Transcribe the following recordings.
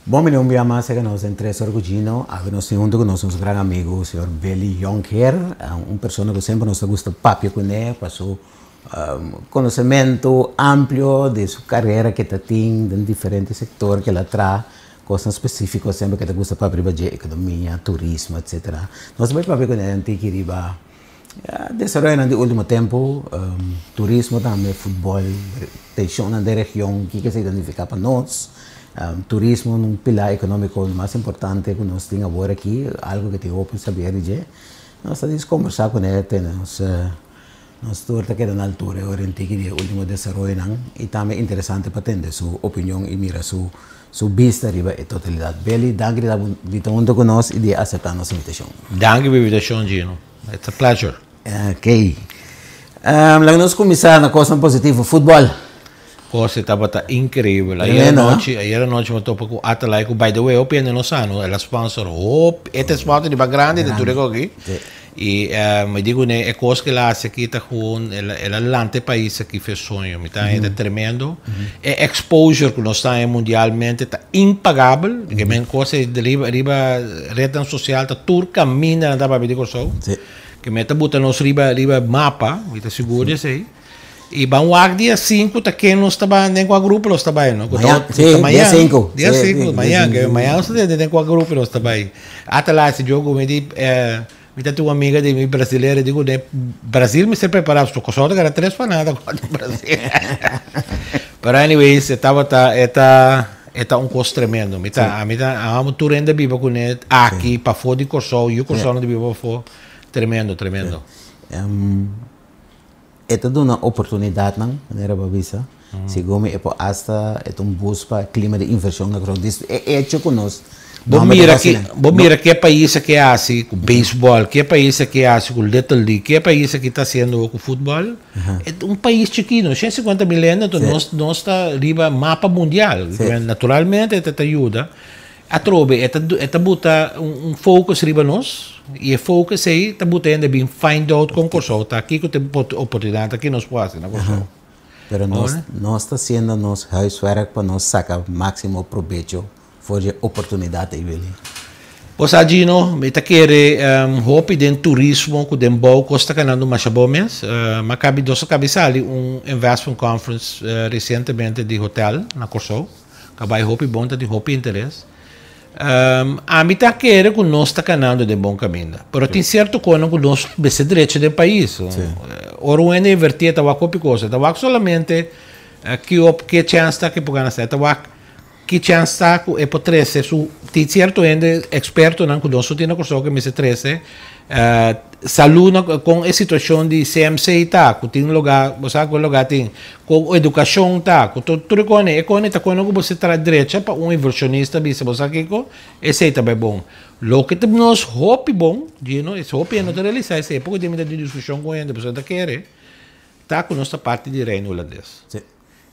Bon bini un bia mas serka nos den Tres Ora ku Gino. Awe nos tin huntu ku nos nos gran amigu señor Billy Jonkheer, un persona ku semper nos ta gusta papia kuné pa su konosementu amplio di su karera ke ta tin den diferente sektor ke el a traha, kosnan spesifiko semper ke ta gusta papia riba dje, ekonomia, turismo, etsetera. Nos ta bai papia kuné un tiki riba Desaroyonan di ultimo tempu, turismo tambe, futbol, tenshonnan den region, kiko esei ta nifiká pa nos? Turismo un pilar ekonómiko mas importante ku nos tin awor aki, algu ku tin hopi saber di dje. Nos ta dis kombersá kuné te nos nos tur ta keda na altura e ora en tiki di e ultimo desaroyonan i tambe interesante pa tende su opinion i mira su su bista riba e totalidat. Billy, danki di ta di ta huntu ku nos i di aseptá nos invitashon. Danki pa e invitashon, Gino. It's a pleasure. Ok. Laga nos kuminsá na kosnan positivo, futbòl. Kos e tabata inkreibel. Ayer anochi, ayer anochi mi a topa ku Atalay ku by the way hopi hende no sa no, el a sponsor hopi, e ta sponsor di mas grandi di tur e kos aki. I mi di kuné e kos ku el a hasi aki ta gewoon el a lanta e pais aki for e soño. Mi ta haña ta tremendo. E exposure ku nos ta haña mundialmente ta impagabel. Ke men kos ei riba riba retnan sosial ta tur kaminda nan ta papia di Kòrsou. Ke men ta buta nos riba riba mapa, mi ta sigur di esei. I ban wak dia sinku ta ken nos ta bai den kua grupo nos ta bai no. Mañan, si, dia sinku. Dia sinku, mañan, ke mañan nos ta tende den kua grupo nos ta bai. Ata laatste jogo mi di mi ta tin un amiga di mi brasilera di ku den Brasil mester prepara pasobra Kòrsou ta gana tres pa nada kontra Brasil. Pero anyways e tabata e ta e ta un kos tremendo. Mi ta ami ta amo tur hende a biba kuné aki pafó di Kòrsou yu Kòrsou no ta biba pafó. Tremendo, tremendo. E ta duna oportunidatnan, manera bo a bisa. Segun mi e por asta e ta un boost pa klima di invershon na Kòrsou. Dis e echo ku nos Bo mira ki, bo mira ke pais aki a hasi ku beisbòl, ke pais aki a hasi ku Little League, ke pais aki ta hasiendo ku futbòl. E ta un pais chikito, 150 mil hende, anto nos nos ta riba mapa mundial. Naturalmente e ta yuda. Atrobe e ta e ta buta un focus riba nos y e focus ey ta buta hende bin find out con Corsou ta, kico ta e oportunidad aki nos por haci na Corsou. Pero nos nos ta haciendo nos huiswerk pa nos saca maximo probecho for di e oportunidad ey, Willy. Bo sa Gino, mi ta kere hopi den turismo cu den bou cos ta canando masha bon mes. Mi a cabi, nos a cabi sali un investment conference recientemente di hotel na Corsou. Ta bai hopi bon, ta tin hopi interes. Ami ta kere ku nos ta kanando den bon kaminda, pero tin sierto konan ku nos mester drecha den pais. Ora un hende invertí e ta wak hopi kos, e ta wak solamente ki op ke chèns ta ku e por gana sèn, e ta wak ki chèns ta ku e por trese su, tin sierto hende ekspertonan ku nos no tin na Kòrsou ku mester trese Salú na kon e situashon di CMC ta, ku tin lugá, bo sa ku lugá tin, kon edukashon ta, ku tur tur e kone, e kone ta kone ku bo se traha drecha pa un invershonista bisa bo sa kiko, esei ta bai bon. Loke ta nos hopi bon, Gino, es hopi hende no ta realisá esei, poko dia mi ta tin diskushon ku hende pasobra ta kere, ta ku nos ta parti di Reino Hulandes.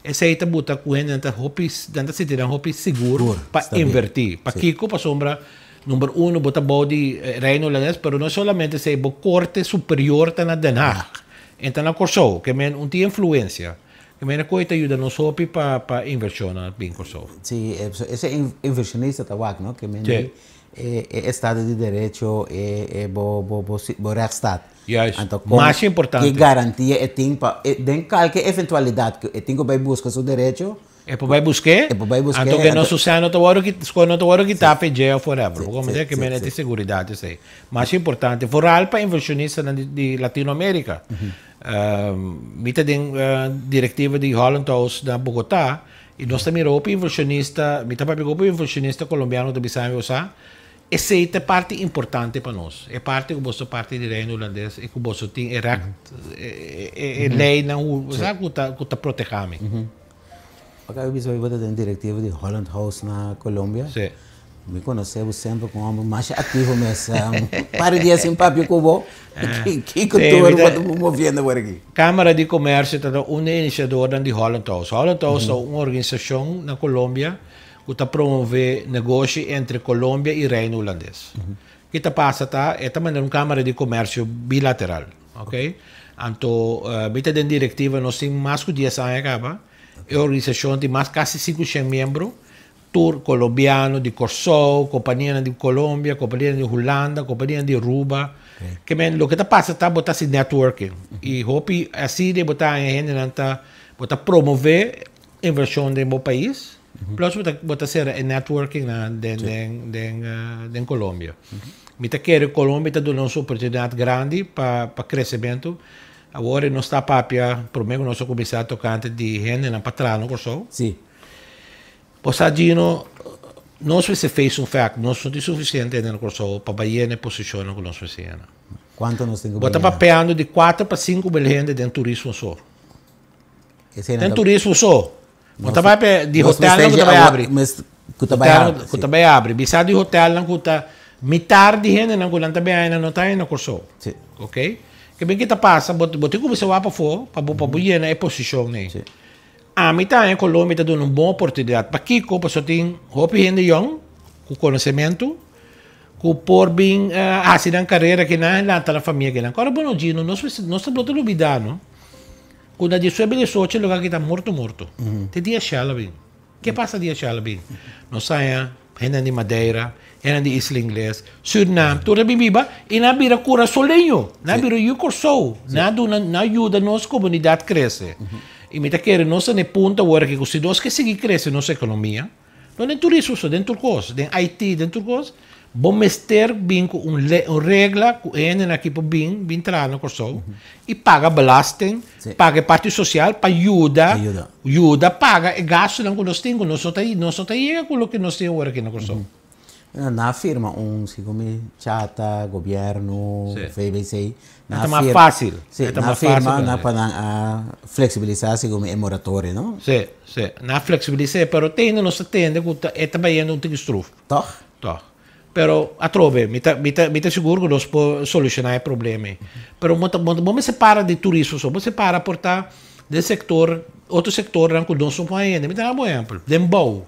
Esei ta buta ku hendenan ta hopi, nan ta sinti nan hopi sigur pa invertí. Pakiko? Pasobra, number uno, bo ta bou di Reino Hulandes, pero no solamente esei, bo korte superior ta na Den Haag, en ta na Kòrsou, ke men un tin influensia. Ke men e ta yuda nos hopi pa pa invershonnan bin Kòrsou. Sí, ese invershonista ta wak, no? Ke men di e estado di derecho, e bo bo bo rechtsstaat. Juist. Anto kon Mas importante. ki garantia e tin pa e den kalke eventualidat ku e tin ku bai buska su derecho. E por bai busk'é. E por bai busk'é. Anto ke no su sèn no ta wòrdu kit skol no ta wòrdu kitá p'e jail forever. Bo komprendé? Ke mene tin seguridat esei. Mas importante, vooral pa invershonistanan di di Latinoamérika. Mi ta den direktiva di Holland House na Bogotá i nos ta mira hopi invershonista, mi ta papia ku hopi invershonista kolombiano ta bisa mi, bo sa, Esei ta e parti importante pa nos, e parti ku boso ta parti di Reino Hulandes i ku boso tin e règt, e leinan sa ku ta ku ta protehá mi. Oca mi bisa bo ta den direktiva di Holland House na Colombia. Sí. Mi konosé bo semper komo un homber masha aktivo mes. Par di dia sin papia ku bo, kiko tur bo ta moviendo por aki? Kámara di Komèrsio ta un di e inisiadornan di Holland House. Holland House ta un organisashon na Colombia ku ta promové negoshi entre Colombia i Reino Hulandes. Ki ta pasa ta, e ta manda un Kámara di Komèrsio bilateral, oké. Anto mi ta den direktiva, nos tin mas ku dies aña kaba. E organisashon tin mas kasi 500 miembro. Tur colombiano di Corsou, companianan di Colombia, companianan di Hulanda, companianan di Aruba. Ke men loke ta pasa ta bo ta hasi networking. I hopi asina bo ta haña hendenan ta bo ta promove inversion den bo pais. Plus bo ta bo ta sera e networking nan den den den den Colombia. Mi ta kere Colombia ta duna nos oportunidad grandi pa pa crecemento. Awor nos ta papia prome ku nos a kuminsá tokante di hendenan pa traha na Kòrsou. Bo sa Gino, nos mester face un fact, nos no tin sufisiente hende na Kòrsou pa bai yena e posishonnan ku nos mester yena. Kuantu nos tin ku Bo ta bai yena? papiando di kuater pa sinku mil hende den turismo so. Esei Den nan ta turismo so. Bo Nos ta bai di nos hotelnan mester ku ta bai awor abri. mes ku ta bai Hotelnan abri, ku si. ta bai abri. Bisa di hotelnan ku ta mitar di hendenan ku nan ta bai haña no ta haña na Kòrsou. Si. Ok. Ke ben ki ta pasa, bo bo tin ku kuminsá wak pafó pa bo pa bo yena e posishon ei. Si. Ami ta haña Colombia ta duna un bon oportunidat. Pakiko? Pasobra tin hopi hende yòn ku konosementu ku por bin hasi nan karera akinan i lanta nan famia akinan. Kòrda bo no Gino, nos mester nos ta blota lubidá no ku na diesnuebe diesocho e lugar aki ta morto morto. Te dia Shell a bin. Ke pasa dia Shell a bin? Nos haña hendenan di Madeira, hendenan di Isla Ingles, Surinam, tur a bin biba i nan a bira kurasoleño, nan a bira yu Kòrsou, nan a duna, nan a yuda nos komunidat krese. I mi ta kere nos ta na e punto awor aki ku si nos ke sigui krese nos ekonomia, no den turismo so, den tur kos, den IT, den tur kos, Bo mester bin ku un le un regla ku e hendenan aki por bin bin traha na Kòrsou i paga belasting, paga e parti sosial pa yuda yuda paga e gastunan ku nos tin ku nos no ta nos no ta yega ku loke nos tin awor aki na Kòrsou. Nan a firma un segun mi chata, gobièrnu, VBC, nan a firma. Fásil. Sí, nan a firma na pa nan a fleksibilisá segun mi e moratorio, no? Sí, sí. Nan a fleksibilis'é, pero te ainda nos ta tende ku ta e ta bayendo un tiki struf. Tòg? Tòg. Pero atrobe, mi ta, mi ta, mi ta sigur ku nos por solushoná e problema ei. Pero bo ta, bo mester para di turismo so, bo mester para por ta den sektor, otro sektornan ku nos no por haña hende. Mi ta daba un ehèmpel, den bou.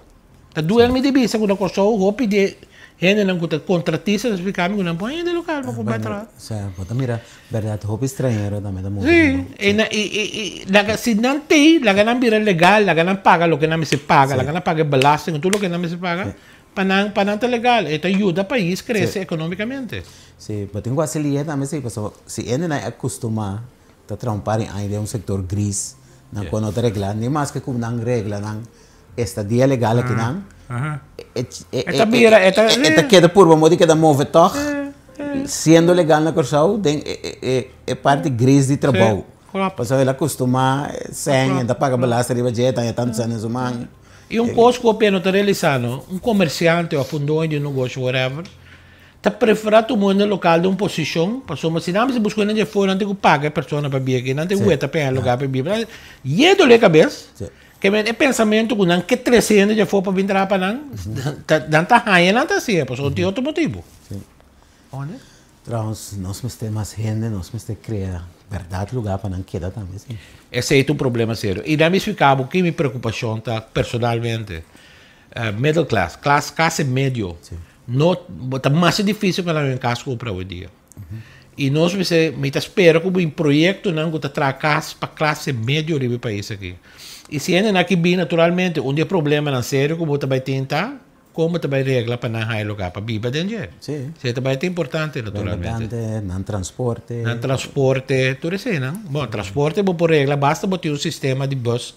Ta duel mi di bisa ku na Kòrsou hopi di e hendenan ku ta kontratista ta splika mi ku nan por haña hende lokal pa ku bai traha. Sa, bo ta mira bèrdat hopi strañero tambe ta move Sí, den bou. e na, i, i, i laga, si nan t'ei, laga nan bira legal, laga nan paga loke nan mester paga, laga nan paga e belasting, tur loke nan mester paga. Pa nan, pa nan ta legal, e ta yuda pais crece economicamente. Sí, bo tin cu haci lier tambe sí, pasobra si hendenan a custuma ta traha un par di aña den un sector gris, nan cu no ta regla, ni maske cu nan regla nan estadia legal akinan, e, E ta bira, e ta, e ta keda purba modo di keda move tog, siendo legal na Curaçao den e, e, e parti gris di trabou. Pasobra el a custuma sèn, e ta paga belasting riba dje, ta haña tantu sèn den su man. I un kos ku hopi no ta realisá no, un komersiante òf un doño di un negoshi whatever, ta preferá tuma un hende lokal den un posishon, pasobra si nan mester buska un hende di afuera nan tin ku paga e persona pa bia aki, nan tin ku weta pa e lugar pa e biba. Ye dole kabes, ke men e pensamentu ku nan ke trese hende di afó pa bin traha pa nan, nan ta haña nan ta hasié, pasobra no tin otro motibu. Trouwens, nos mester mas hende, nos mester crea berdad lugar pa nan keda tambe, si. Esey ta un problema serio. Y nan mi splica bo ki mi preocupacion ta personalmente. Middle class, class, clase medio, no, ta masha dificil pa nan haña un cas cumpra hoy dia. Y nos mester, mi ta spera cu bin proyectonan cu ta traha cas pa clase medio riba e pais aki. Y si hendenan aki bin, naturalmente, un di e problemanan serio cu bo ta bay tin ta, Kon bo ta bai regla pa nan haña lugá pa biba den dje? Sí. Esei ta bai ta importante naturalmente. Importante, nan transporte. Nan transporte, tur eseinan. Bon, transporte bo por regla basta bo tin un sistema di bus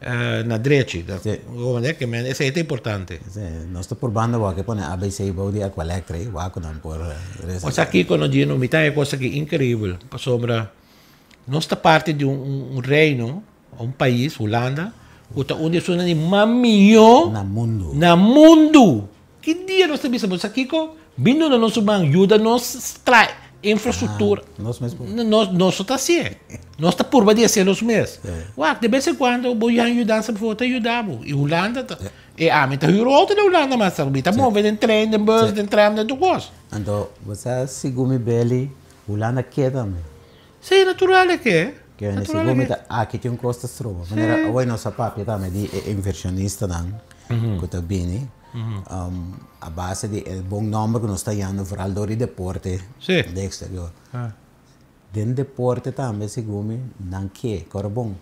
na drechi. Sí. Bo ke men esei ta importante. Sí, nos ta purbando wak pone ABC bou di Aqualectra ei, wak ku nan por resolve. Bo sa kiko no Gino, mi ta haña e kos aki inkereibel, pasobra nos ta parti di un reino. Un pais, Hulanda, ku ta un di esunnan di mas mihó Na mundu. na mundu. Ki dia nos ta bisa bo sa kiko? Bin duna nos un man, yuda nos traha infrastruktura. Ah, nos mes por. Nos, nos no ta hasié. Nos ta purba di hasié nos mes. Wak, de bes en kuando bo haña yudansa pafó ta yuda bo. I Hulanda ta, e ami ta hür outo den Hulanda mas, mi ta move den trein, den bus, den tram, den tur kos. Anto, bo sa segun mi beli, Hulanda ke tambe. Sí, natural e ke. Ke wende si bo mita aki tin un kos ta stroba. Manera awor nos a papia tambe di e inversionistanan ku ta bini a base di e bon nomber ku nos ta yanda vooral dor di deporte den exterior. Den deporte tambe segun mi nan ke kor bon.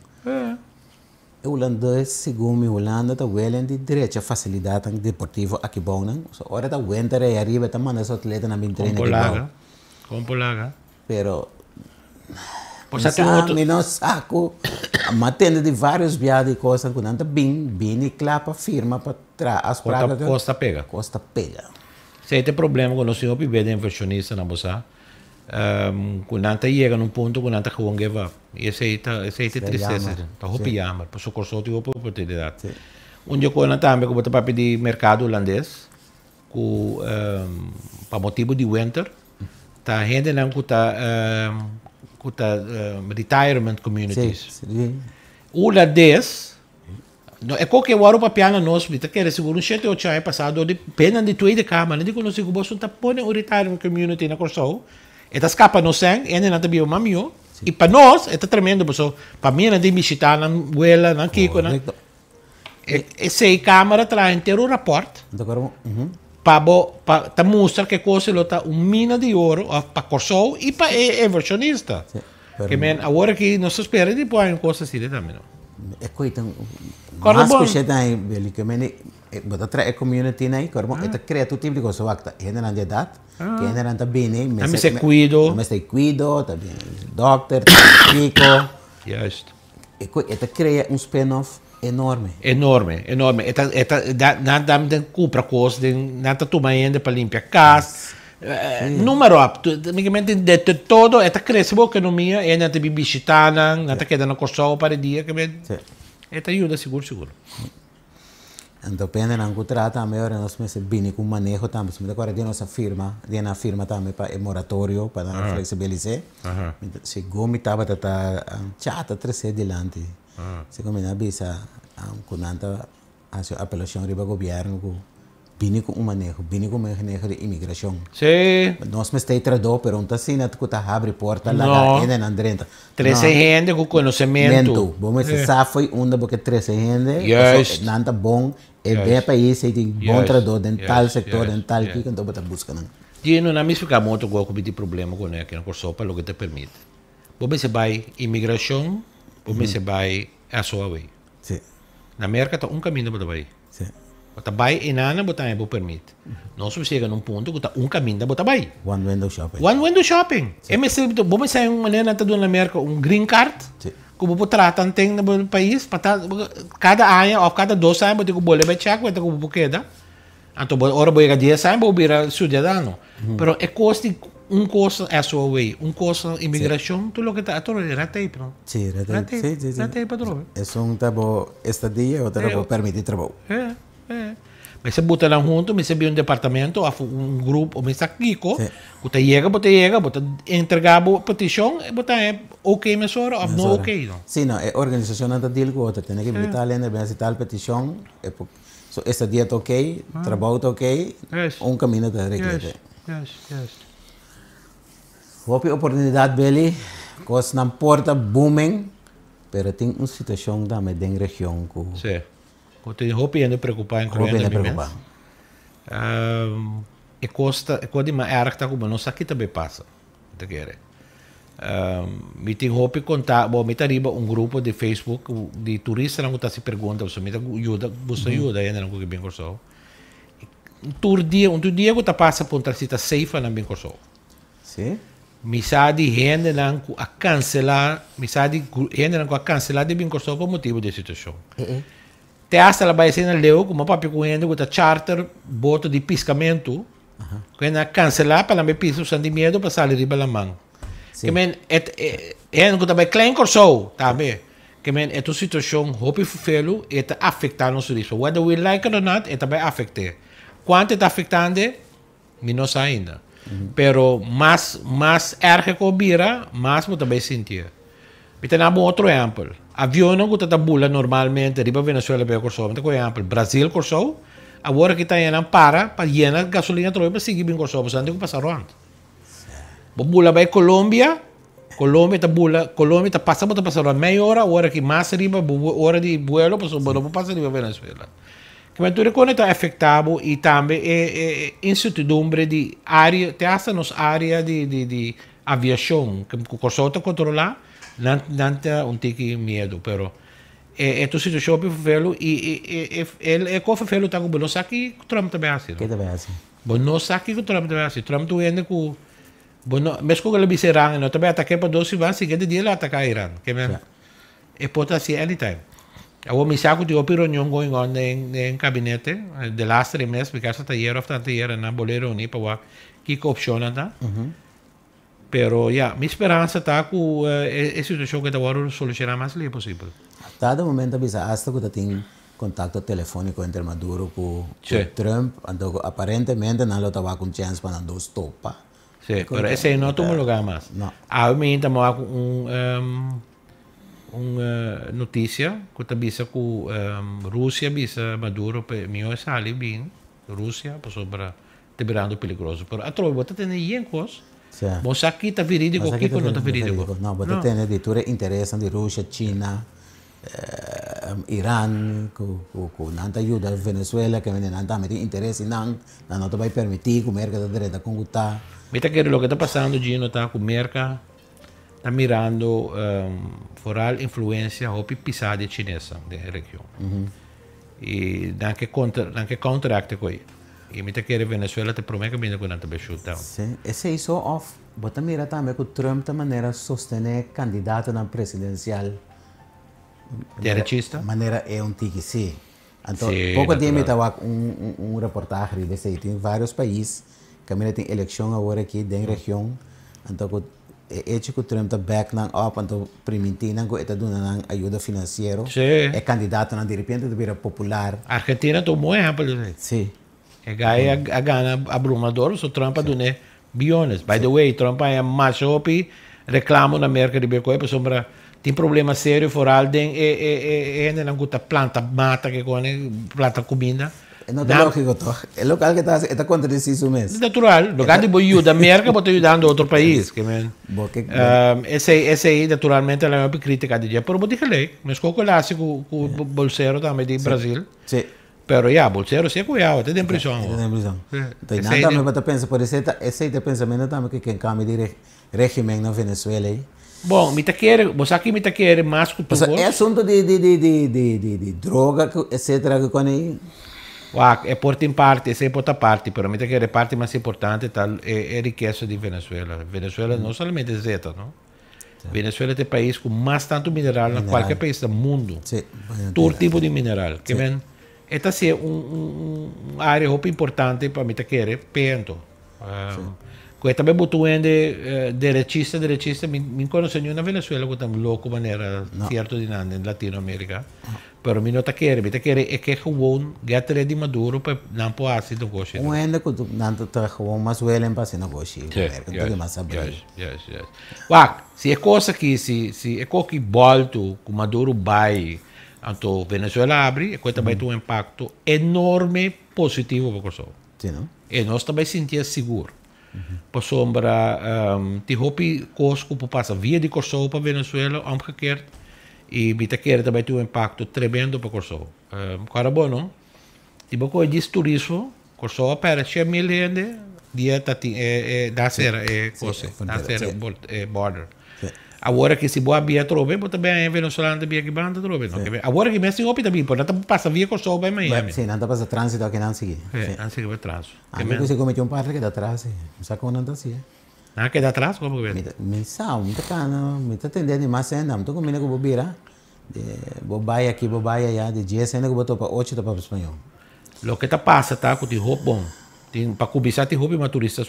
E hulandes, segun mi, Hulanda ta willing di drecha facilidadnan deportivo aki bou nan. So ora ta winter ei ariba ta manda su atletanan bin train aki bou. Kompolaga, kompolaga. Pero Por sa tin otro. Mi no sa ku m'a tende di varios bia di kosnan ku nan ta bin bini kla pa firma pa traha afspraken. Kos ta pega. Kos ta pega. Esei ta e problema ku nos tin hopi bia di invershonistanan bo sa. Ku nan ta yega na un punto ku nan ta gewoon give up. I esei ta esei ta e tristesa. Ta hopi jammer. Pasobra Kòrsou tin hopi oportunidat. Un di e kosnan tambe ku bo ta papia di merkado hulandes ku pa motibu di winter ta hendenan ku ta ku ta retirement communities. Hulandes No e koke wòrdu papiá na nos, mi ta kere sigur un shete ocho aña pasá dor di penan di Tweede Kamer, nan di ku nos si ku boso ta pone un retirement community na Kòrsou, e ta skapa nos sèn, hendenan ta biba mas mihó, i pa nos e ta tremendo pasobra pa mi nan tin bishitá nan wela, nan kiko, nan esei Kamer a traha henter un rapòrt pa bo pa ta mustra ke kos lo ta un mina di oro òf pa Kòrsou i pa e invershonista. Ke men awor aki nos ta spera di por hay un kos asina tambe no. E koi ta mas ku shete aña Billy ke men bo ta trae e community nan kor bo e ta krea tur tipo di kos wak ta hendenan di edat ke hendenan ta bini nan mester kuido nan mester kuido ta bini dokter ta bini kiko Juist. E koi e ta krea un spin off enorme. Enorme enorme e ta e ta nan ta kumpra kos den nan ta tuma hende pa limpia kas Numero op, únicamente de todo e ta crece bo economia, e nan ta bin bishita nan, nan ta keda na Kòrsou un par di dia, e ta yuda sigur sigur. Anto pende nan ku traha tambe ora nos mester bini ku maneho tambe, si mi ta kòrda di nos a firma, di nan a firma tambe pa e moratorio pa nan flexibilis'é, segun mi tabata ta chata tres'é dilanti, segun mi nan a bisa ku nan ta Hasi un apelashon riba gobièrnu ku bini ku un maneho, bini ku un maneho di imigrashon. Sí. Nos mester e tradó, pero un ta asina ku ta habri porta laga hendenan drenta. Trese hende ku konosementu. Mentu. Bo mester sa fo'i unda bo ke trese hende. Juist. Pasobra nan ta bon, e den e pais ei tin bon tradó den tal sektor, den tal kiko, anto bo ta buska nan. Djino, nan mi splika moto ku bo tin problema ku nan aki na Kòrsou pa loke ta permiti. Bo mester bai imigrashon, bo mester bai SOAW. Sí. Na Merka ta un kaminda bo ta bai. Sí. Bo ta bai einana bo ta haña bo permit. Nos por yega na un punto ku ta un kaminda bo ta bai. One window shopping. One window shopping. E mester, bo mester haña un manera nan ta duna na Merka un green card. Sí. Ku bo por traha tanten na bo pais pa ta kada aña òf kada dos aña bo tin ku bolbe bai chèk weta ku bo por keda. Anto bo ora bo yega dies aña bo bira siudadano. Pero e kos di un kos SOAW, un kos imigrashon, tur loke ta atrobe red tape no. Sí, red tape. Sí, sí, sí. Red tape atrobe. Esun ta bo estadia, otro ta bo permit di trabou. E, e. Mester buta nan hunto, mester bin un departamento of un grupo, mester sa kiko, ku ta yega bo ta yega, bo ta entrega bo petishon, bo ta haña ok mesora of no ok no. Sí, no, e organisashonnan ta deal ku otro, tene ke bini tal hende, bini hasi tal petishon, e por. So estadia ta ok, trabou ta ok, un kaminda ta reglete. Hopi oportunidat Billy, kosnan por ta booming, pero tin un situashon tambe den region ku. Sí, ku tin hopi hende preokupá, inkluyendo mi mes. E kos ta, e kos di mas erg ta ku bo no sa ki ta bay pasa, mi ta kere. Mi tin hopi konta, bo mi ta riba un grupo di Facebook di turistanan ku ta hasi pregunta, pasobra mi ta yuda, gusta yuda hendenan ku ke bin Kòrsou. Tur dia, un tur dia ku ta pasa puntra si ta safe pa nan bin Kòrsou. Sí. Mi sa di hendenan ku a kanselá, mi sa di hendenan ku a kanselá di bin Kòrsou pa motibu di e situashon. Te hasta la bai asina leu ku mi a papia ku hende ku ta charter boto di piskamentu. Ku hende a kanselá pa nan bai pisa usan di miedu pa sali riba laman. Ke men et hende ku ta bai Klein Kòrsou tambe. Ke men e ta un situashon hopi fufelu, e ta afektá nos turismo. Whether we like it or not, e ta bai afekt'é. Kuantu e ta afektand'e, mi no sa ainda. Pero mas mas erge ku a bira, mas bo ta bai sintié. Mi ta daba un otro ehèmpel. Avionnan ku ta ta bula normalmente riba Venezuela bai Kòrsou, mi ta kohe ehèmpel Brazil Kòrsou, awor aki ta haña nan para pa yena gasolina atrobe pa sigui bin Kòrsou pasobra nan tin ku pasa rònt. Bo bula bai Colombia, Colombia ta bula, Colombia ta pasa bo ta pasa rònt mei ora, awor aki mas riba bo ora di buelo pasobra bo no por pasa riba Venezuela. Kimen tur e kos ta afektá bo i tambe e e insertidumbre di área, te asta nos área di di di aviashon ku Kòrsou ta kontrolá, nan nan ta un tiki miedu, pero. E ta un situashon hopi ferfelu i e kos ferfelu ta ku bo no sa kiko Trump ta bai hasi. Ke ta bai hasi? Bo no sa kiko Trump ta bai hasi. Trump ta un hende ku bo no, mes ku el a bisa Iran e no ta bai ataka pa dos siman, siguiente dia el a ataka Iran. Ke men e por ta hasi anytime. Awor mi sa ku tin hopi reunion going on den kabinete de laatste mes, mi kasa ta ayer of ta anteayer nan bolbe reuni pa wak kiko opshonnan ta. Pero ya, mi speransa ta ku e situashon ke ta wòrdu solushoná mas lihé posibel. Dado momento a bisa asta ku ta tin kontakto telefóniko entre Maduro ku Trump, anto ku aparentemente nan lo ta wak un chèns pa nan dos topa. Sí, pero esei no a tuma lugá mas. No. Awe mi ta wak un un notisia ku ta bisa ku Rusia a bisa Maduro pa e mihó e sali bin Rusia pasobra Ta birando peligroso. Pero atrobe bo ta tene yen kos. Sí. Bo sa ki ta verídico, Bo sa ki kiko no ta verídico. No, bo ta tene di tur e interesnan di Rusia, China, Iran, ku ku ku nan ta yuda Venezuela, ke nan tambe tin interes i nan, nan no ta bai permití ku Merka ta drenta kon ku ta. Mi ta kere loke ta pasando Gino ta ku Merka ta mirando foral influencia hopi pisá di e chinesnan den e region. I nan ke kontra, nan ke counteract ku ei. I mi ta kere Venezuela ta e prome kaminda ku nan ta bai shoot down. Sí, esei so of bo ta mira tambe ku Trump ta manera sostené kandidatonan presidensial Derechista? manera e un tiki sí. Anto Sí, poko dia mi natural. ta wak un un reportahe riba esei. Tin varios pais kaminda tin elekshon awor aki den region anto ku E echo ku Trump ta back nan up anto primintí nan ku e ta duna nan ayuda finansiero, e kandidatonan direpente ta bira popular. Argentina ta un bon ehèmpel di esei. Sí. E guy a gana abrumador, so Trump a dun'é biyones. By the way, Trump a haña masha hopi reklamo na Merka riba e koe pasobra tin problema serio foral den e e hendenan ku ta planta mata ke kone, planta kuminda. E no ta lógiko tòg? E lokal ke ta hasi e ta kontradisí su mes. Natural. Loke di bo yuda Merka bo ta yudando otro pais. Ke men esei esei naturalmente a hopi kritika di dje pero bo tin gelijk. Meskos ku el a hasi ku ku Bolsero tambe di Brasil. Si. Pero ya Bolsero si a kuyao e ta den prison E ta den prison. Enton nan tambe bo ta pensa por esei ta esei ta e pensamentu tambe ku ken kambia di regimen na Venezuela ei. Bon, mi ta kere, bo sa ki mi ta kere mas ku tur Pasobra e asuntu di di di di di di di droga ku etcetera ku kone ei. Wak, e por tin parti, esei por ta parti, pero mi ta kere e parti mas importante ta e e rikesa di Venezuela. Venezuela no solamente zeta, no. Venezuela ta e pais ku mas tantu mineral na kualke pais na mundu. Sí, Tur tipo di mineral. Ke men, e ta ser un un un area hopi importante pa mi ta kere p'e anto. Ku e ta bai buta un hende derechista derechista mi mi konosé niun na Venezuela ku ta loko manera sierto di nan den Latinoamerika pero mi no ta kere mi ta kere e ke gewoon get rid di Maduro pa nan por hasi negoshi. Un hende ku nan ta gewoon mas welen pa hasi negoshi ku Merka no ta mas sabrí. Juist juist juist wak si e kos aki si si e kos aki bòltu ku Maduro bai anto Venezuela abri e kos ta bai tin un impakto enorme positivo pa Kòrsou. Sí, no? E nos ta bai sintié sigur. Pasobra tin hopi kos ku por pasa via di Kòrsou pa Venezuela, omgekeerd, i mi ta kere ta bai tin un impakto tremendo pa Kòrsou. Kòrda bo no, si bo kohe djis turismo, Kòrsou a pèrdè 100,000 hende dia ta tin e e nan sera e kos ei, nan sera e border. Awor aki si bo a bia atrobe, bo ta bin haña venezolano ta bia aki banda atrobe. No ke awor aki mes tin hopi ta bin, pero nan ta pasa via Kòrsou bai Miami. Sí, nan ta pasa tránsito aki nan sigui. Sí, nan sigui pa tránsito. Ami ku si kometi un parte keda atras, sí. Mi sa kon nan ta hasié. Nan a keda atras? Komo ku Mi ta, mi sa, mi ta kana, mi ta tende di mas hende, mi ta kuminda ku bo bira, di bo bai aki, bo bai aya, di dies hende ku bo topa, ocho ta papia spañó. Loke ta pasa ta ku tin hopi bon. Tin pa kuminsá tin hopi mas turista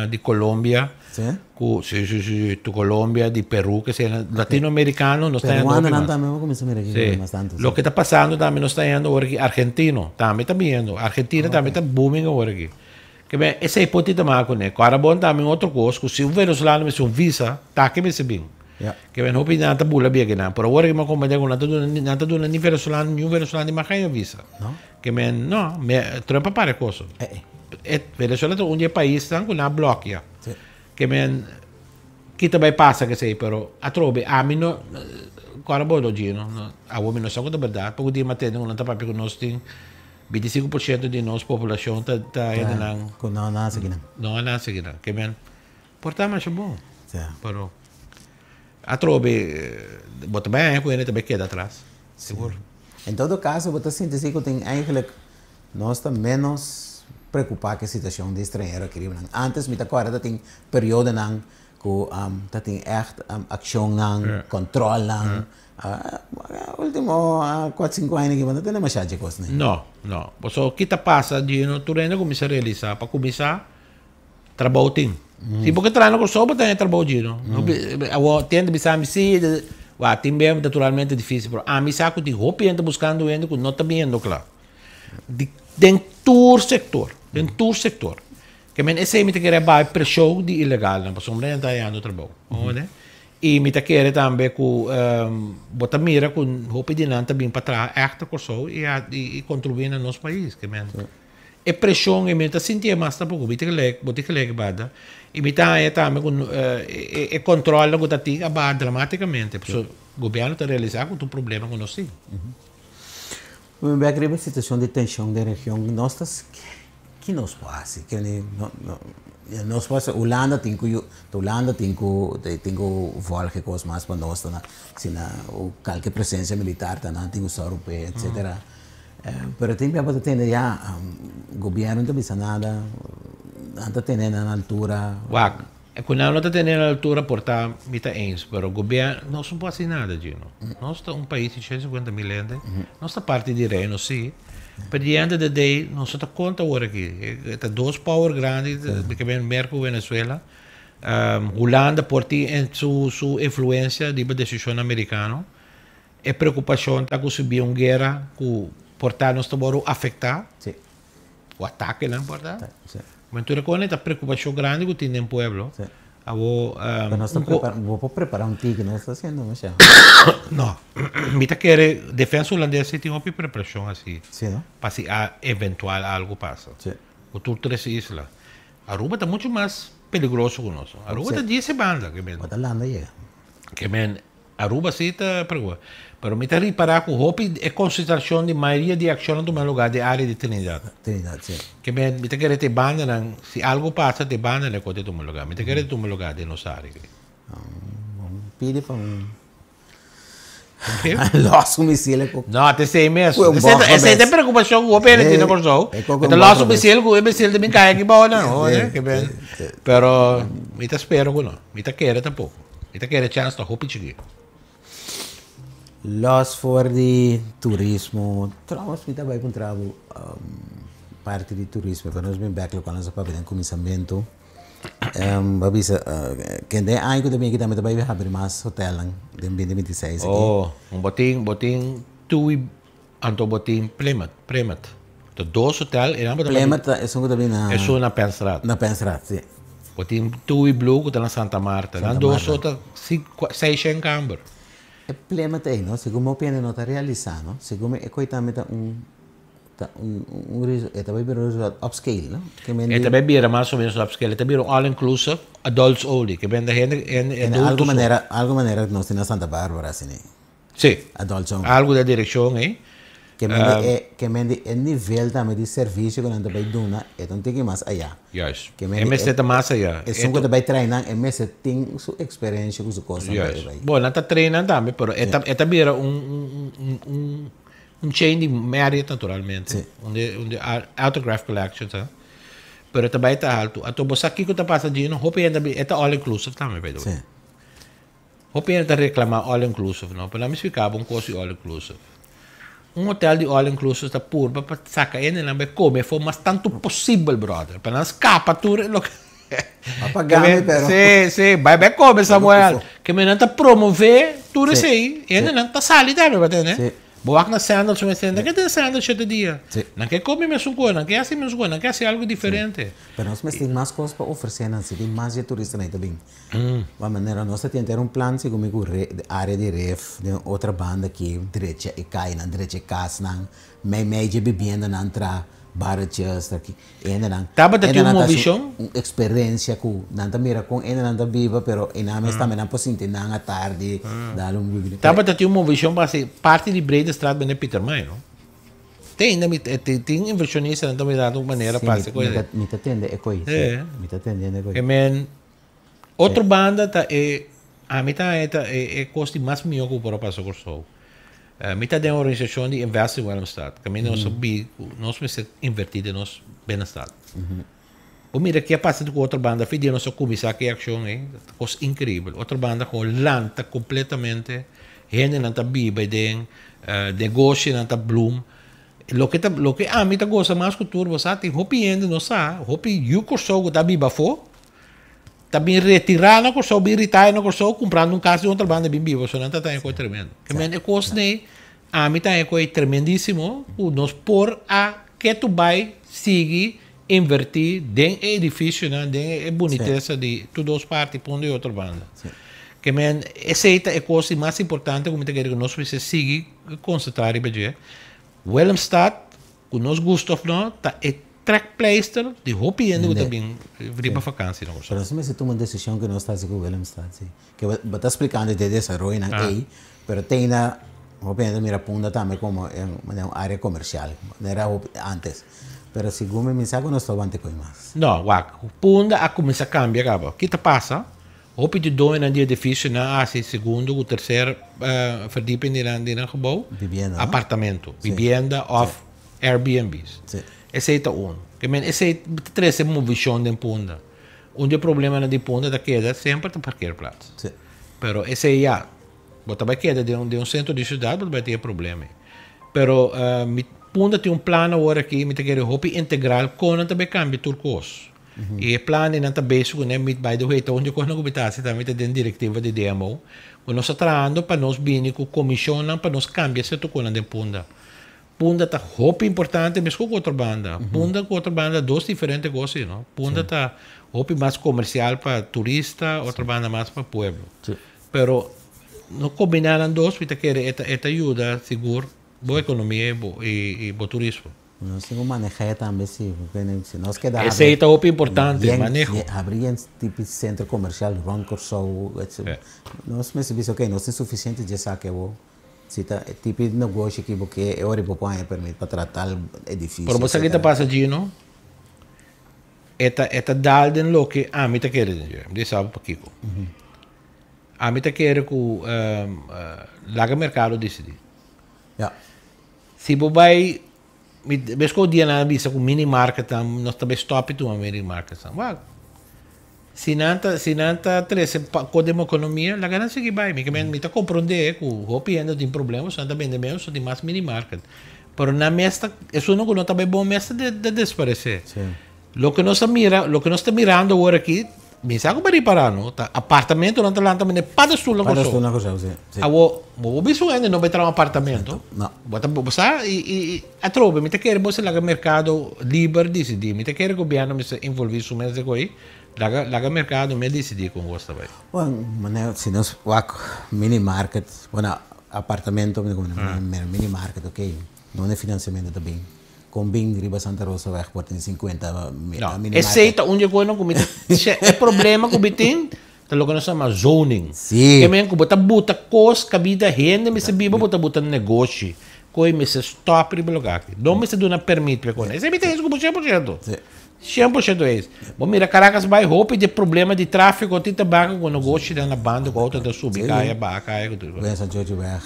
di Colombia. Sí? Ku si si si di Colombia, di Peru ke sea latinoamericano nos ta yendo hopi mas. Peruanonan tambe bo kuminsá mira aki mas tantu. Loke ta pasando tambe nos ta yendo awor aki argentino tambe ta biniendo. Argentina tambe ta booming awor aki. Ke men esei por tin ta mas kuné. Ku ora bon tambe un otro kos ku si un venezolano mester un visa ta ke mester bin. Ke men hopi nan ta bula bia kinan. Pero awor aki mi a komprende ku nan ta duna nan ta duna ni venezolano ni un venezolano di mas haña visa. Ke men no, me Trump a para e koso. E Venezuela ta un di e paisnan ku nan a blòkia. Ke men kita bai pasa kesei pero atrobe ami no kòrda bo no Gino awor mi no sa ku ta bèrdat poko dia mi a tende ku nan ta papia ku nos tin 25% di nos populashon ta ta hendenan Ku no a nase kinan. No a nase kinan. Ke men por ta masha bon. Pero atrobe bo ta bai haña ku hende ta bai keda atras. Sigur. En todo caso, bo ta sinti si cu tin eigenlijk nos ta menos preocupa cu e situacion di estranhero aki riba nan. Antes mi ta corda ta tin periodonan cu ta tin echt accionnan, controlnan. Ultimo cuatro cinco aña aki bo no ta demasiado dje cosnan. No, no. Pasobra ki ta pasa Gino, tur hende a cuminsa realisa, pa cuminsa Trabou tin. Si bo ke traha na Kòrsou bo ta haña trabou djino. Awor tin hende bisa mi si, wak tin bia naturalmente difisil pero ami sa ku tin hopi hende buskando hende ku no ta biniendo kla. Di den tur sektor, den tur sektor. Ke men esei mi ta kere bai preshon di ilegalnan pasobra nan ta hañando trabou. I mi ta kere tambe ku bo ta mira ku hopi di nan ta bin pa traha ègt na Kòrsou i kontribuí na nos pais. Ke men E preshon ei mi no ta sintié mas tampoko. Mi ta gelijk, bo tin gelijk bada. I mi ta haña tambe ku e kòntròlnan ku ta tin a baha dramatikamente. Pasobra gobièrnu ta realisá ku ta un problema ku nos tin. Mi bek riba e situashon di tenshon den region, nos ta ki nos por hasi? Nos por hasi, Hulanda tin ku Hulanda tin ku tin ku vòlg e kos mas pa nos ta na asina kalke presensia militar ta nan tin ku sòru p'e etsetera. Pero tin bia bo ta tende ya, gobierno no ta bisa nada, nan ta tene nan altura. Wak, ku nan no ta tene nan altura por ta mi ta eens, pero gobierno, nos no por hasi nada Gino. Nos ta un pais di 150 mil hende, nos ta parti di reino si, pero di end of the day nos no ta konta awor aki. Ta dos power grandi, ke men Merka ku Venezuela. Hulanda por tin su influencia riba desishon amerikano. E preokupashon ta ku si bin un guera ku por ta nos ta wòrdu afektá, ku atakenan por ta. Men tur e kos ta preokupashon grandi ku tin den pueblo. Awor, Pero nos ta prepara, bo por prepara un tiki, nos ta hasiendo masha. No, mi ta kere defensa hulandes si tin hopi preparashon asi. Si, no? Pa si a eventual algu pasa. Ku tur tres isla. Aruba ta muchu mas peligroso ku nos. Aruba ta dies e banda. Bo ta landa yega. Ke men Aruba si ta preocupa. Pero mi ta ripara cu hopi e concentracion di mayoria di accionnan tuma lugar den area di Trinidad. Trinidad, si. Ke men, mi ta kere te bandanan, si algo pasa te bandanan e kote tuma lugar. Mi ta kere tuma lugar den nos area aki. Bon, pidi pa un los un misil e No, te esei mes. Esei ta e preocupacion cu hopi hende tin na Corsou. E ta los un misil cu e misil ta bin cay aki bao nan. Pero mi ta spera cu no. Mi ta kere tampoco. Mi ta kere chance ta hopi chikí. Los for di turismo, trouwens mi ta bai puntra bo parti di turismo, pero nos bin bek lokual nos a papia den kuminsamentu. Bo a bisa kende e aña ku ta bin aki tambe ta bai habri mas hotelnan den binti binti seis aki. Oh, bo tin bo tin Tui anto bo tin Plymouth, Plymouth. Ta dos hotel e nan bo ta Plymouth ta esun ku ta bin na Esun na Penstraat. Na Penstraat, si. Bo tin Tui Blue ku ta na Santa Marta. Nan dos so ta seishen kamber. E Plymouth ei no, segun mi opinia no ta realisa no. Segun mi e koi tambe ta un ta un un resort, e ta bai bira un resort upscale no. Ke men E ta bai bira mas o menos upscale, e ta bira un all inclusive, adults only, ke men ta hende hende adulto so. Algu manera algu manera nos tin na Santa Barbara asina. Sí. Adults only. Algu den direkshon ei. Ke men di e ke men di e nivel tambe di servisio ku nan ta bai duna e ta un tiki mas ayá. Juist. Ke men E mester ta mas ayá. Esun ku ta bai train nan e mester tin su eksperensia ku su kosnan pa e bai. Bon, nan ta train nan tambe, pero e ta e ta bira un un un un un chain di Marriott naturalmente. Sí. Un di un di Autograph Collection ta. Pero e ta bai ta altu. Anto bo sa kiko ta pasa djino? Hopi hende ta bi e ta all inclusive tambe by the way. Sí. Hopi hende ta reclama all inclusive no, pero lami splica bo un cos di all inclusive. Un hotel di all inclusive ta purba pa saca hendenan bay come afo mas tanto posibel brother, pa nan scapa tur e loke. Pa pagami pero. Si, si, bay bay come Samuel. Ke men nan ta promove tur esey, hendenan ta sali tambe bo tende. Si. Bo wak na Sandals un esei, nan ke den Sandals shete dia. Si. Nan ke come mesun cos, nan ke haci mesun cos, nan ke haci algo diferente. Pero nos mester tin mas cos pa ofrece nan, si tin mas di e turistanan ei ta bin. Ba manera nos ta tin enter un plan segun mi ku area di ref den otra banda aki drecha e kainan drecha e kasnan mei mei dje bibiendanan tra barretjes aki e hendenan Tabata tin un hendenan ta hasi movishon? un eksperensia ku nan ta mira kon hendenan ta biba pero e nan mes tambe nan por sinti nan atardi dal un bibida. Tabata tin un movishon pa hasi parti di Breedestraat bende Pietermaai no? Te ainda mi tin invershonistanan ta mira un manera pa hasi Si mi ta tende e koi si mi ta tende e koi. E men Otro banda ta e, ami ta haña ta e e kos di mas mihó ku por a pasa Kòrsou. Mi ta den organisashon di Invest in Willemstad. Kaminda nos a bi ku nos mester invertí den nos binnenstad. Bo mira ke a pasa ku Otrobanda fi dia nos a kuminsá ku e akshon ei, ta kos inkreibel. Otrobanda kon lanta kompletamente, hendenan ta biba den, negoshinan ta blum. Loke ta loke ami ta gosa mas ku tur bo sa tin hopi hende no sa, hopi yu Kòrsou ku ta biba afó ta bin retirá na Kòrsou, bin retire na Kòrsou kumprando un kas di Otrobanda bin biba pasobra nan ta taña kos tremendo. Ke men e kos nei ami taña kos tremendísimo ku nos por a ketu bai sigui invertí den e edifisionan, den e bunitesa di tur dos parti, Punda i Otrobanda. Ke men esei ta e kos di mas importante ku mi ta kere ku nos mester sigui konsentrá riba dje. Willemstad, ku nos gusta òf no, ta e trekpleister di hopi hende ku ta bin riba vakansi na Kòrsou. Pero nos mester tuma un desishon ku nos ta hasi ku Willemstad, si. Ke bo ta splikando di e desaroyonan ei, pero te ainda hopi hende ta mira Punda tambe komo un área komersial, manera hopi ántes. Pero segun mi, mi sa ku nos ta wanta koe mas. No, wak, Punda a kuminsá kambia kaba. Ki ta pasa? Hopi di doñonan di edifisionan a hasi segundo ku terser verdieping di nan di nan gebou Bibienda, no? apartamento, Sí. bibienda òf Airbnb's. Sí. Esei ta un. Ke men esei ta trese movishon den Punda. Un di e problemanan di Punda ta keda semper ta parkeerplaats. Sí. Pero esei ya, bo ta bai keda den un den un sentro di siudat bo ta bai tin e problema ei. Pero mi Punda tin un plan awor aki mi ta kere hopi integral kon nan ta bai kambia tur kos. I e plan di nan ta bezig ku ne, by the way, ta un di e kosnan ku mi ta hasi tambe ta den direktiva di DMO, ku nos ta trahando pa nos bini ku komishonnan pa nos kambia sierto konan den Punda. Punda ta hopi importante meskos ku otro banda. Punda ku otro banda dos diferente kos si no. Punda ta hopi mas komersial pa turista, otro banda mas pa pueblo. Pero no kombiná nan dos mi ta kere e ta e ta yuda sigur bo ekonomia i bo i bo turismo. Nos tin ku manehá tambe si, porque si nos keda habri. Esei ta hopi importante, maneho. Habri yen tipo sentro komersial rònt Kòrsou, etcetera. Nos mester bisa ok, nos tin sufisiente dje esaki awor. Si ta e tipo di negoshi ki bo ke, e ora bo por haña permit pa traha tal edifisio, Pero bo sa ki ta pasa Gino? E ta e ta dal den loke ami ta kere den dje. Mi ta bisa bo pakiko. Ami ta kere ku laga merkado disidí. Ya. Si bo bai, mi bes ku dia nan a bisa ku mini marketnan, nos ta bai stop di tuma mini marketnan. Wak, si nan ta, si nan ta trese pa ko den ekonomia, laga nan sigui bai. Mi ke men, mi ta komprondé ku hopi hende tin problema, so nan ta bende menos, so tin mas mini market. Pero nan mes ta, esunnan ku no ta bai bon mes ta ta desparesé. Loke nos a mira, loke nos ta mirando awor aki, mi sa ku bo a ripará no, ta apartamentonan ta lanta manera padastul na Kòrsou. Padastul na Kòrsou, si, si. Awor, bo por bisa un hende no bai traha un apartamento. No. Bo ta, bo sa, i, i, i atrobe, mi ta kere bo si laga merkado liber disidí. Mi ta kere gobièrnu mester envolví su mes den ko'i, laga, laga merkado mes disidí kon kos ta bai. Bon, manera si nos wak mini market, bueno, apartamento, mini market, ok, donde finansiamentu ta bin? Kon bin riba Santa Rosaweg por tin 50 mini market? Esei ta un di e konan ku mi ta e problema ku mi tin ta loke nos ta yama zoning. Si. Ke men ku bo ta buta kos kabida hende mester biba bo ta buta negoshi. Koe mester stop riba loke aki. No mester duna permit pa e kos. Esei mi ta hesi ku bo shen por shento. Si. 100% es. Bo mira Caracas bai hopi di problema di trafico tin tabaco cu negoshinan na banda cu auto ta subi caya baha caya cu tur. West San George-weg,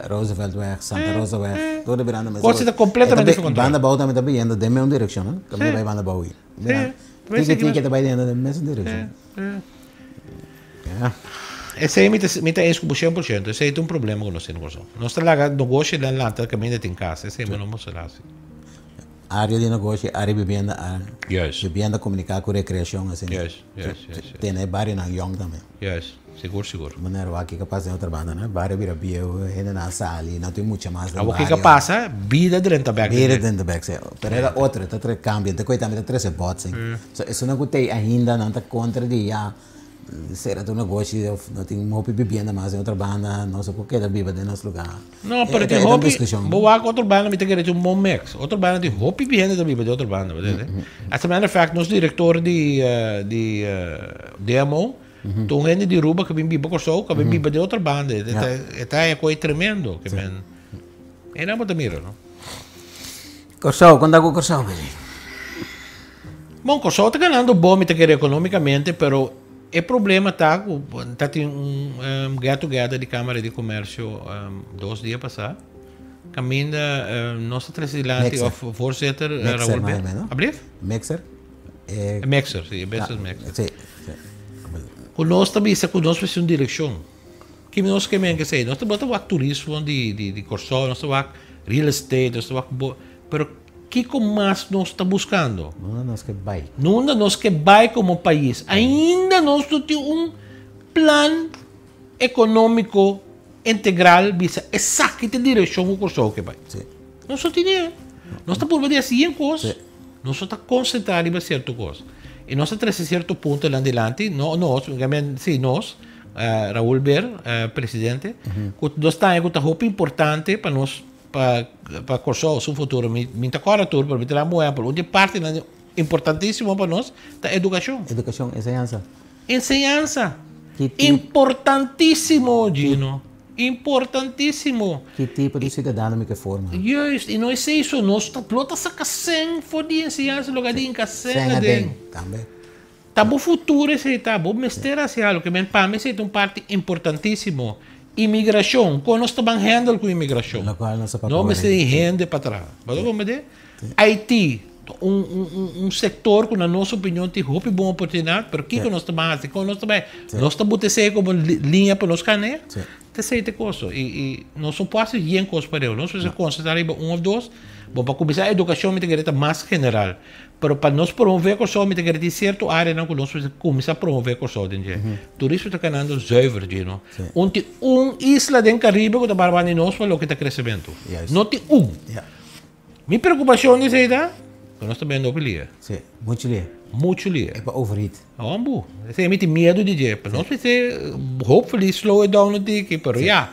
Rooseveltweg, Santa Rosaweg, tur ta birando mes. Cos ta completamente di control. Banda bou tambe ta bayendo den mesun direccion, no? Tambe ta bay banda bou ahi. Tiki tiki ta bay den mesun direccion. Esey mi ta mi ta eens cu bo 100%. Esey ta un problema cu nos tin na Corsou. Nos ta laga negoshinan lanta caminda tin cas. Esey bo no mester haci. Área di negoshi, área di bibienda, área Juist. bibienda komuniká ku rekreashon asina. Juist, juist, juist, juist. Tene e barionan yòn tambe. Juist, sigur, sigur. Manera wak kiko pasa den otro banda no, bario bira bieu, hendenan a sali, no tin mucha mas den Awor bario. kiko pasa, bida drenta bèk. Bida drenta bèk, si. Pero e ta otro, e ta otro kambio, te koe tambe ta trese botsing. So esunnan ku t'ei ainda nan ta kontra di ya. Sera tur negoshi of no tin hopi bibienda mas den otro banda, nos a por keda biba den nos lugar. No, pero tin hopi, bo wak otro banda mi ta kere tin un bon mix. Otro banda tin hopi hende ta biba den otro banda, bo tende? As a matter of fact, nos director di di DMO, ta un hende di Aruba ku a bin biba Kòrsou, ku a bin biba den otro banda. E ta haña koi tremendo, ke men, einan bo ta mira, no? Kòrsou, kon ta ku Kòrsou, Willy? Bon, Kòrsou ta ganando bon, mi ta kere, ekonomikamente, pero. E problema ta ku ta tin un get together di Kamara di Komersio dos dia pasá kaminda nos ta trese dilanti Mexer. of voorzitter Mexer Raul mai Ber. o menos. Ablief? Mexer. Eh, Mexer, si, e business mexer. Si, si. Ku nos ta bisa ku nos mester un direkshon. Ki nos ke men kesei? Nos ta bota wak turismo di di di Kòrsou, nos ta wak real estate, nos ta wak bo, pero kiko mas nos ta buskando? Nunda nos ke bai? Nunda nos ke bai komo pais? Ainda nos no tin un plan ekonómiko integral bisa esaki ta e direkshon ku Kòrsou ke bai. Si. Nos no tine. Nos ta purba di hasi yen kos, Si. nos no ta konsentrá riba sierto kos. I nos ta trese sierto puntonan dilanti, no nos, si nos, Raul Ber, presidente, ku nos ta haña ku ta hopi importante pa nos, pa pa Kòrsou su futuro. Mi mi ta kòrda tur, pero mi ta da un ehèmpel. Un di e partinan importantísimo pa nos ta edukashon. Edukashon, enseñansa. Enseñansa. Importantísimo, Gino. Importantísimo. Ki tipo di siudadano mi ke forma? Juist, i no esei so, nos ta lo ta saka sèn for di enseñansa, lo ka di hinka sèn aden. Tambe. Ta bo futuro esei ta, bo mester hasi algo, ke men pa mi esei ta un parti importantisimo. Imigrashon, kon nos ta ban handle ku imigrashon? Lokual nos a papia No mester hopi. di hende pa traha. Bo ta komprende? IT, ta un un un un sektor ku na nos opinion tin hopi bon oportunidat, pero kiko nos ta ban hasi? Kon nos ta bai? Nos ta buta esei komo liña pa nos kanea? Ta esei ta e koso. I i nos no por hasi yen kos pareu. Nos mester konsentrá riba un òf dos. Bon, pa kuminsá edukashon mi ta kere ta mas general. Pero pa nos promové Kòrsou mi ta kere tin sierto áreanan ku nos mester kuminsá promové Kòrsou den dje. Turismo ta kanando zuiver dje no. Un tin un isla den Karibe ku ta barba di nos pa loke ta kresementu. No tin un. Mi preokupashon di esei ta ku nos ta bende hopi lia. Sí, muchu lia. Muchu lia. E pa overheat. Hombu, esei mi tin miedu di dje. Pero nos mester hopefully slow it down un tiki, pero ya.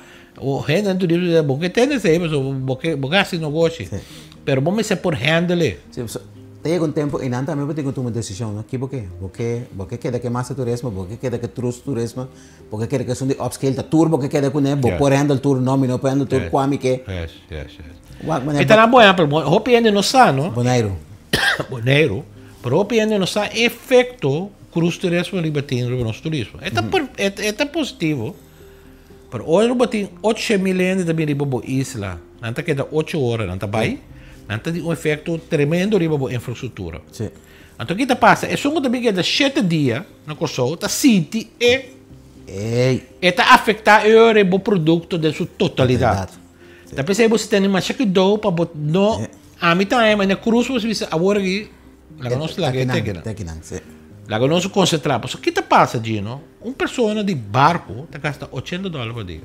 Hende den turismo ta bo ke tende esei pasobra bo ke bo ke hasi nogoshi. Pero bo mester por handle e. Sí, pasobra ta yega un tempu i nan tambe bo tin ku tuma desishon, no? Ki bo ke? Bo ke bo ke keda ku e masa turismo? Bo ke keda ku e trus turismo? Bo ke keda ku esun di upscale? Ta tur bo ke keda kuné? Bo por handle tur? No, mi no por handle tur. Kua mi ke? Yes, yes, yes. Wak manera Mi ta na bo ehèmpel, hopi hende no sa, no? Boneiru. Boneiru. Pero hopi hende no sa e efekto krus turismo riba tin riba nos turismo. E ta e ta positivo. Pero ora bo tin ocho mil hende ta bin riba bo isla, nan ta keda ocho ora, nan ta bai, nan ta di un efecto tremendo riba bo infrastructura. Sí. Anto ki ta pasa? Esun ku ta bin keda shete dia na Kòrsou ta sinti e Ey. E ta afektá e ora bo produkto den su totalidat. Totalidat. Ta p'esei bo si tene masha kuidou pa bo no Ami ta haña manera krus bo si bisa awor aki laga nos laga e tekinan. Tekinan, sí. Laga nos konsentrá. Pasobra ki ta pasa, Gino? Un persona di barku ta gasta ochenta dòler pa dia.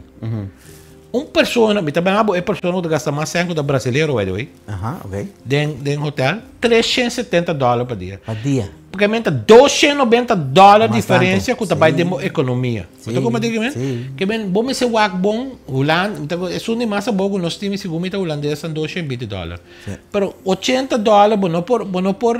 Un persona, mi ta bin abo e persona ku ta gasta mas sèn ku ta brasilero by the way. Aha, ok. Den den hotel, 370 dòler pa dia. Pa dia. Porque men ta 290 dòler Mas diferensia tantu, ku ta bai sí. den bo ekonomia. Bo ta Sí, komprende ki men? sí. Ke men bo mester wak bon Hulan, mi ta esun di mas abou ku nos tin segun mi ta hulandes ta 220 dòler. Sí. Pero 80 dòler bo no por bo no por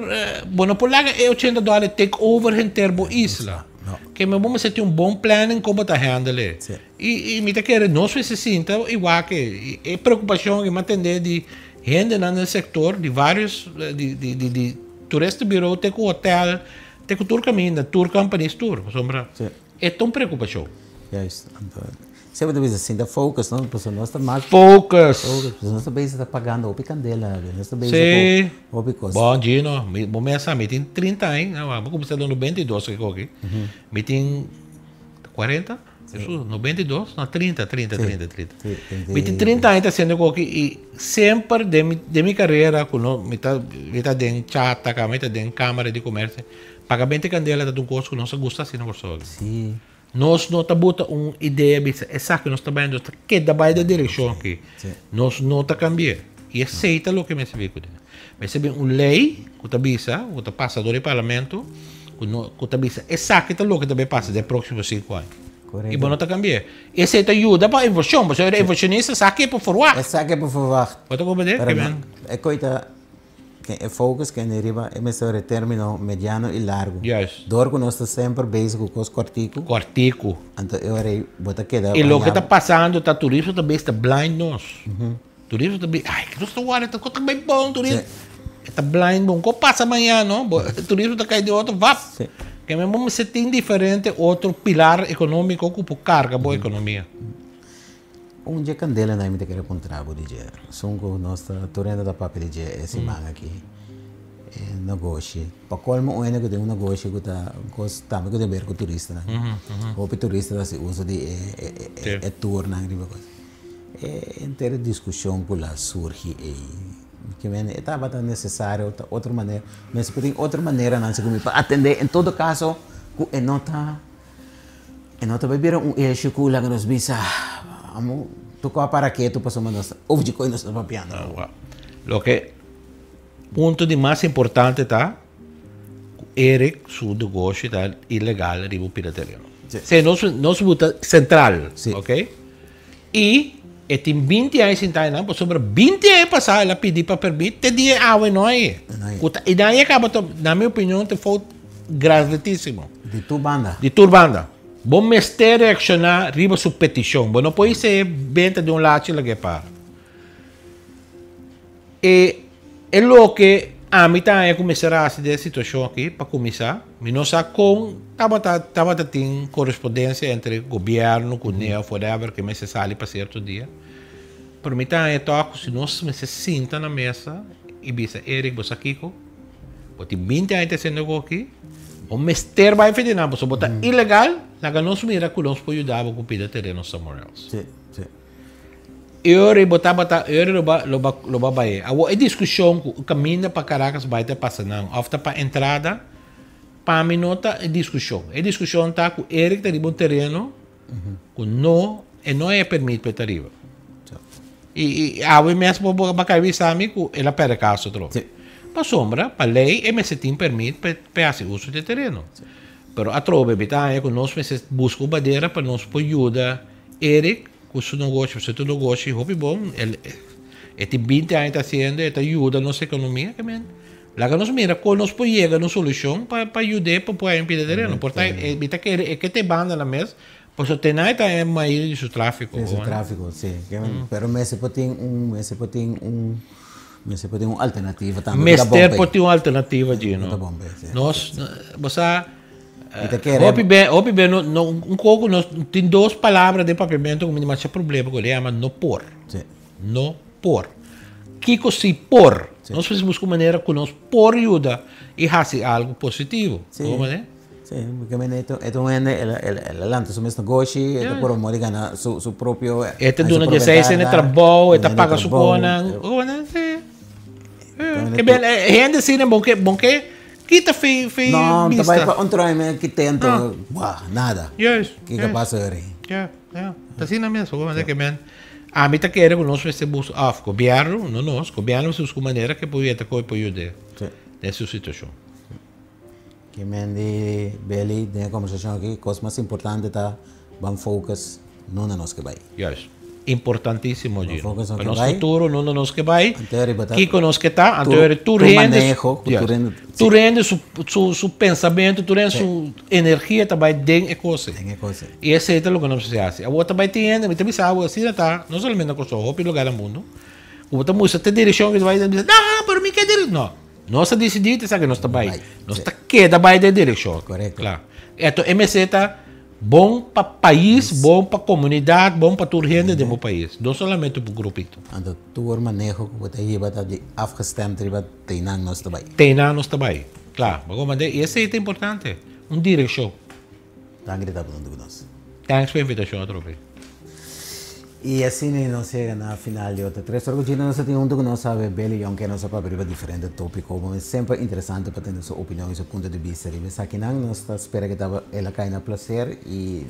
bo no por laga e 80 dòler take over henter bo isla. No. Ke men bo mester tin un bon planning kon bo ta handle e. Sí. I i mi ta kere nos mester sinta i wak e e preokupashon i mantende di hendenan den sektor di varios di di di di toeristenbureau te ku hotel te ku tur kaminda tour companies tur pasobra Sí. e ta un preokupashon. Juist. Anto semper ta bisa sinta focus no pasobra nos ta mas Focus. Focus pasobra nos ta bezig ta pagando hopi kandela nos ta bezig Sí. ku hopi kos. Bon Gino mi bo mesa mi tin 30 aña bo kuminsá den 92 ke koki mi tin 40 Eso, 92, no, 30, 30, 30, 30. Mi tin 30 aña ta haciendo koki y semper den mi, den mi carrera ku no, mi ta, mi ta den chata ka, mi ta den camara di comercio, pagamento di candela ta un cos ku nos a gusta haci na Kòrsou aki. Sí. Nos no ta buta un idea bisa esaki nos ta bai, nos ta keda bai den direccion aki. Sí. Nos no ta cambia. Y esey ta loke mester bin kuné. Mester bin un ley ku ta bisa, ku ta pasa dor di parlamento, ku no, ku ta bisa esaki ta loke ta bay pasa den próksimo sinku aña. Korekto. I bo no ta kambi'é. Esei ta yuda pa invershon, pasobra e invershonista sa ke por ferwagt. E sa ke por ferwagt. Bo ta komprendé? Pero no, e koi ta, e focus kende riba e mester e término mediano i largu. Juist. Dor ku nos ta semper bezig ku kos kòrtiku. Kòrtiku. Anto e ora ei bo ta keda. I loke ta pasando ta turismo ta bes ta blind nos. Turismo ta bin, ay, nos ta wòrdu, ta kos ta bai bon, turismo. Sí. E ta blind bon. Ko pasa mañana, no? Bo, turismo ta kai di otro, vap. Sí. Ke men bo mester tin diferente otro pilar ekonómiko ku por karga bo ekonomia. Un dje kandela mi ta kere puntra bo di dje. Esun ku nos ta tur hende ta papia di dje e siman aki. E negoshi. Pa kolmo un hende ku tin un negoshi ku ta un kos tambe ku ta ber ku turistanan. Hopi turista ta hasi uso di e e tournan riba kos. E henter diskushon ku la surgi ei. Ke men e tabata nesesario ta otro manera. Mester por tin otro maneranan segun mi pa atende en todo kaso ku e no ta E no ta bai bira un issue ku laga nos bisa amo toko a para ketu pasobra nos ta of dikoi nos ta papiando awor. Loke punto di mas importante ta ku Eric su negoshi ta ilegal riba un pida tereno. Si nos nos buta sentral ok i e tin binti aña sinta einan pasobra binti aña pasa el a pidi pa permit te dia awe no a e ku ta i nan a kaba ta na mi opinion ta fout gravetisimo. Di tur banda. Di tur banda. Bo mester reakshoná riba su petishon. Bo no por hise benta di un lachi lag'é para. E e loke ami ta haña ku mester hasi den e situashon aki, pa kuminsá, mi no sa kon tabata tabata tin korespondensia entre gobièrnu ku nea òf whatever ke mester sali pa sierto dia, pero mi ta haña tòg ku si nos mester sinta na mesa i bisa Eric bo sa kiko? Bo tin binti aña ta hasiendo e aki, bo mester bai Ferdinand pasobra bo ta ilegal, laga nos mira ku nos por yuda bo ku pida tereno somewhere else. Sí, sí. E ora bo tabata, e ora lo ba, lo ba, lo ba bai. Awor e diskushon ku kaminda pa Caracas bai ta pasa nan òf ta pa entrada, pa mi no ta e diskushon. E diskushon ta ku Eric ta riba un tereno ku no, e no e permit pa e ta riba. I awe mes bo bo kai bisa mi ku el a pèrdè kaso atrobe. Pasobra pa lei e mester tin permit pa e hasi uso di e tereno. Pero atrobe mi ta haña ku nos mester buska un manera pa nos por yuda Eric ku su negoshi, pasobra su negoshi hopi bon, el e tin binti aña ta hasiendo, e ta yuda nos ekonomia ke men. Laga nos mira kon nos por yega na un solushon pa pa yud'é pa por haña un pida tereno. Por ta mi ta kere e ke ta e banda nan mes Pasobra te nan e ta e mayoria di su tráfiko. Di su tráfiko, si. Pero mester por tin un, mester por tin un, mester por tin un alternativa tambe. Mester por tin un alternativa, Gino. Ta bon p'e, si. Nos, bo sa, Mi ta kere. Hopi be, hopi be no, no, un koko nos tin dos palabra den papiamento ku mi tin masha problema ku el, e yama no por. Si. No por. Kiko si por? Si. Nos mester buska un manera ku nos por yuda i hasi algu positivo. Si. Bo mane? Sí, porque men e ta un hende, el el a lanta su mes negoshi, e ta por modo di gana su su propio. E ta duna dieseis hende trabou, e ta paga su konan. Sí. Ke ben, hende asina bo ke bo ke kita fe fe bista. No, ta bai pa un truim kitento, buah, nada. Juist. Kiko pasa ori? Ja, ja. Ta asina mes, bo manda ke men. Ami ta kere ku nos mester buska, òf gobièrnu, no nos, gobièrnu mester buska un manera ke por yeta koe por yud'é den su situashon. Ke men di Billy den e kombersashon aki, kos mas importante ta ban focus no na nos ke bai. Juist. Importantisimo, Ban Gino. focus no Pa ke nos bai. futuro no na nos ke bai. Anto riba ta Kiko nos ke ta, anto tur tur tur hende maneho ku tur hende tur hende su su su pensamentu, tur hende su energia ta bai den e kos ei. Den e kos ei. I esei ta loke nos mester hasi. Awor ta bai tin hende, mi ta bisa bo asina ta, no solamente na Kòrsou, hopi lugar na mundu, ku bo ta mustra te direkshon ku ta bai, nan bisa, no, pero mi ke direkshon. No. Nos a disidí ta esaki nos ta bai. Nos ta keda bai den direkshon. Korekto. Kla. Eto e mester ta bon pa pais, bon pa komunidat, bon pa tur hende den bo pais. No solamente pa un grupito. Anto tur maneho ku bo ta hiba ta di afgestemd riba teinan nos ta bai. Teinan nos ta bai. Kla. Bo komprende? I esei ta importante. Un direkshon. Danki di ta huntu ku nos. Thanks pa invitashon atrobe. I asina nos yega na final di otro Tres Ora ku Gino. Nos a tin huntu ku nos awe Billy Jonker. Nos a papia riba diferente topiko. Bo semper interesante pa tende su opinion i su punto di bista riba esakinan. Nos ta spera ku tabata el a kai na plaser i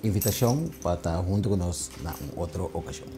invitashon pa ta huntu ku nos na un otro okashon.